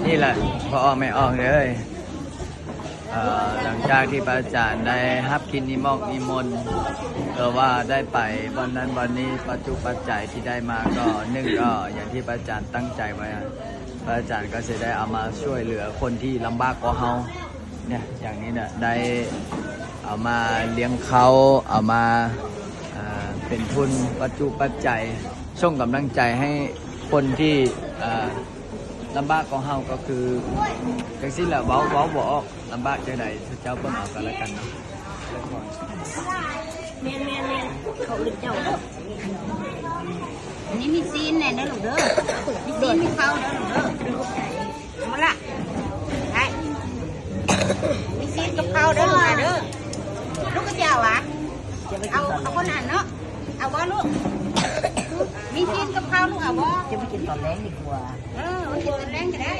ນີ້ແຫຼະ ພໍ່ອອກແມ່ອອກເອີຍ ເອີ ຫຼັງຈາກທີ່ພະອາຈານໄດ້ຮັບກິດນິມອກນິມົນ ຫຼືວ່າໄດ້ໄປບ່ອນນັ້ນບ່ອນນີ້ ປັດຈຸປັດໄຈທີ່ໄດ້ມາກໍ ໜຶ່ງກໍຢ່າງທີ່ພະອາຈານຕັ້ງໃຈໄວ້ ພະອາຈານກໍຊິໄດ້ເອົາມາຊ່ວຍເຫຼືອຄົນທີ່ລຳບາກກວ່າເຮົາ ເນຍ ຢ່າງນີ້ນະ ໄດ້ເອົາມາລ້ຽງເຂົ້າ ເອົາມາ ເປັນທຶນປັດຈຸປັດໄຈ ສົ່ງກຳລັງໃຈໃຫ້ຄົນທີ່ ເອີ ລຳບາກກວ່າເຮົາ ກໍຄືຈັ່ງຊີ້ແຫຼະ ເວົ້າ ເວົ້າບໍ່ອອກ ລຳບາກຈັ່ງໃດ ເຈົ້າເບິ່ງເອົາກໍແລ້ວກັນເນາະ. ແມ່ນໆໆ ເຂົາເອີ້ນເຈົ້າເດີ ອັນນີ້ມີຊີ້ນແດ່ເດີລູກເດີ ມີຊີ້ນມີເຂົ້າເດີລູກເດີ. ເອົາມາລະ ໄດ້ ມີຊີ້ນກັບເຂົ້າເດີລູກນະເດີ ລູກກໍຊິເອົາຫວາ ເອົາ ເອົາຄົນລະອັນເນາະ ເອົາບໍ່ລູກ ມີຊີ້ນກັບເຂົ້າລູກເອົາບໍ່ ຈະໄປກິນຕອນແລງດີກວ່າ ເອີ ໄປກິນຕອນແລງກໍໄດ້.